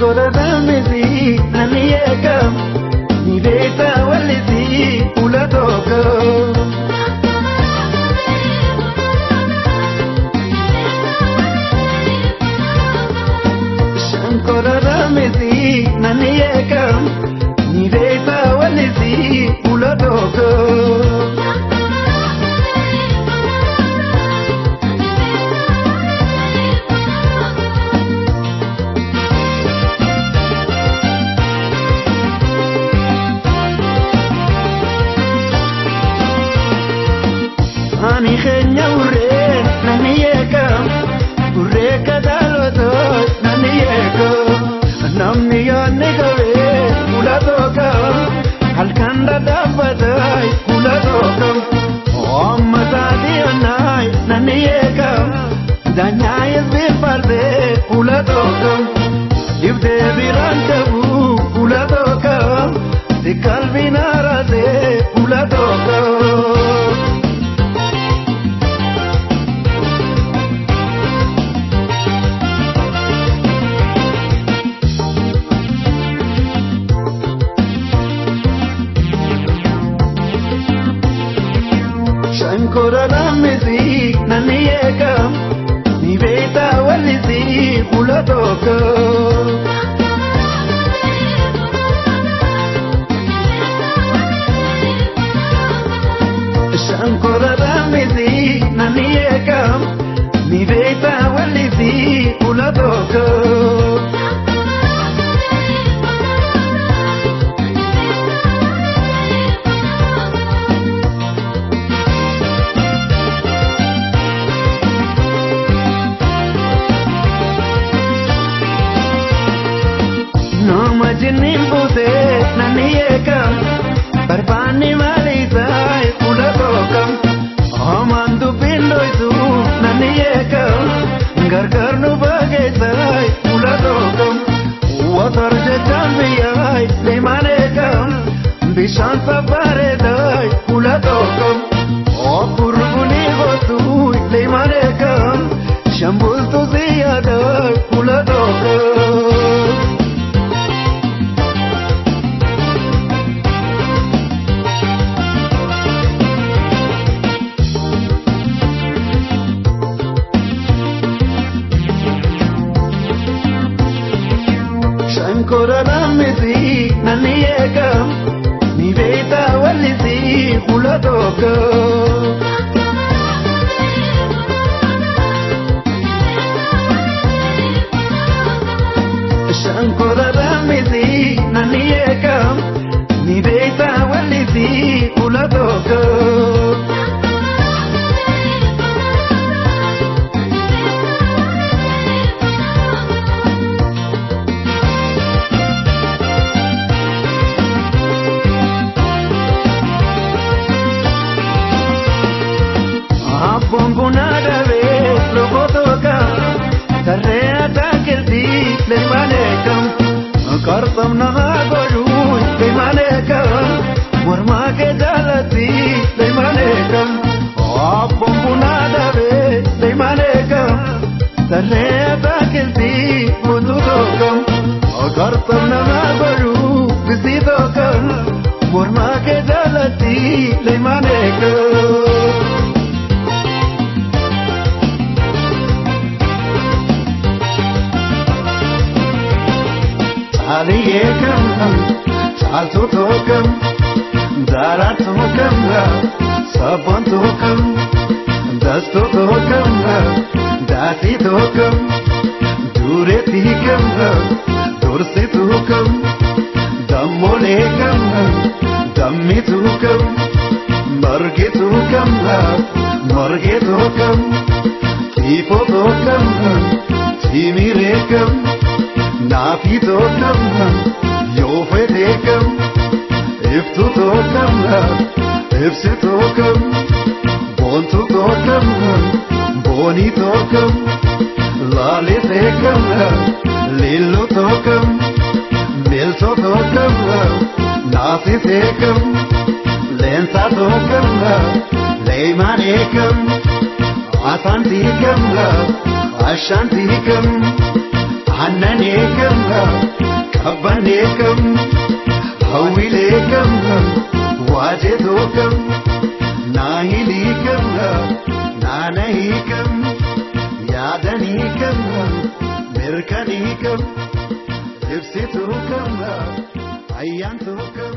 Shankora misi nani ekam ni beeta walisi ula toko. Shankora misi nani ekam ni beeta walisi ula toko. Ani genya urre nani ekam urre kadaloto nani eko namni yanne gawe kula toka halkanda dabbatai kula toka amma sadi anai nani ekam danyayes bifarde kula toka dibde birantabu kula toka sikalbinarade kula toka. Shankora misi nani ekam ni beeta walisi kula toko. Shankora misi nani ekam ni beeta walisi kula toko. Majini bute nani ekam barbaani malisai kula tokam amandu pindoisu nani ekam gargar nu bagesai kula tokam watar jechambiyai leman ekam bishan saparedai kula tokam opurbuni gotu leman ekam shambul tu ziyadai kula tokam. Shankora misi nani ekam ni beeta walisi kula toko. Shankora misi nani ekam ni beeta walisi kula toko. Bombonada ve logo toka tarre atakilti lemanekam kartam na goru lemanekam morma ke jalati lemanekam bombonada ve lemanekam tarre atakilti mundu tokam kartam na goru bisi tokam morma ke jalati lemanekam. Ali ekam, chaltu tokam, dara tokam, sabon tokam, dasto tokam, dasi tokam, dure tikam, dursi tokam, dammolekam, dammi tokam, marge tokam, marge tokam, tipo tokam, timirekam. Nafi tokam, yofetekam, iftu tokam, ifsi tokam, bontu tokam, boni tokam, lalitekam, lillu tokam, milto tokam, nasitekam, lensa tokam, leimanekam, asantikam, ashantikam. Aannan eegam, qabban eegam, hawwiin eegam, waajetoo kam, naahilii kam, naanahii kam, yaadanii kam, mirkanii kam, ibsituu kam, ayyaantuu kam.